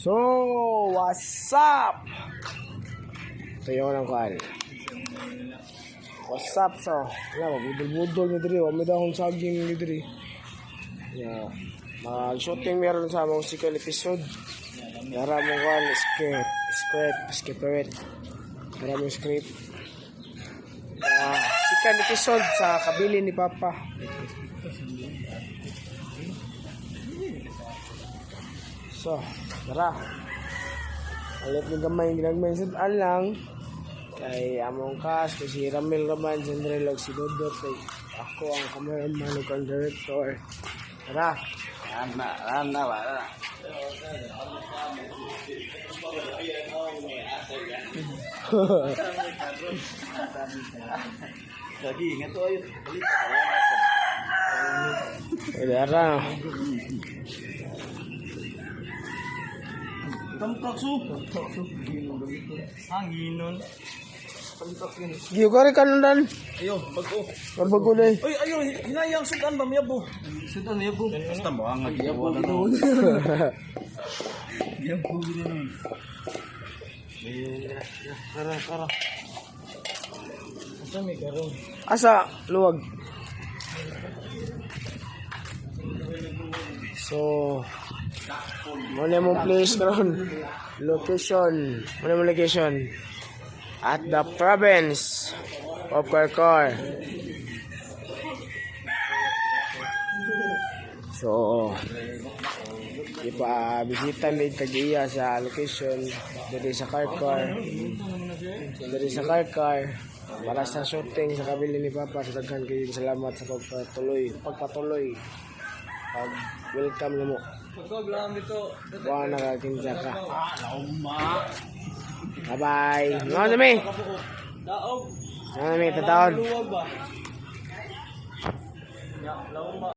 So, what's up? Tuyo ng kuan. What's up so? Wala, magbudol-budol mi diri, wa mi dahon saging mi diri. Ya, mag-shooting meron sa among second episode. Yara mo kuan, script, script, script. Yara mo script. Ah, second episode sa kabili ni Papa. So, tara. Alit ni gamay ginagmay sa lang. Kay among cast, kay si Ramil Raman, si Andre Log, si Dodot, kay ako ang cameraman ug ang director. Tara. Ana, ana ba? Lagi nga to ayo. Tara. Tampak su. Hanginon. Giyo ka rin kanundan. Ayo, bago. Bago na eh. Oy, ayo, hinayang sudan ba miyabo? Sudan miyabo. Basta mo ang nagyabo na. Miyabo gino. Tara, tara. Asa may karon? Asa luwag. So, muna mong place karon. Location. Muna mong location. At the province of Carcar. So, ipa-bisita mi tag-iya sa location diri sa Carcar. Diri sa Carcar para sa shooting sa kabili ni Papa. Sa daghan kayong salamat sa pagpatuloy pag welcome namo. Pagkog lang dito. Wa nakakinsa ka. Bye bye. Mga mi. Daog. Mga mi tataon. Luwag ba? Ya, lauma.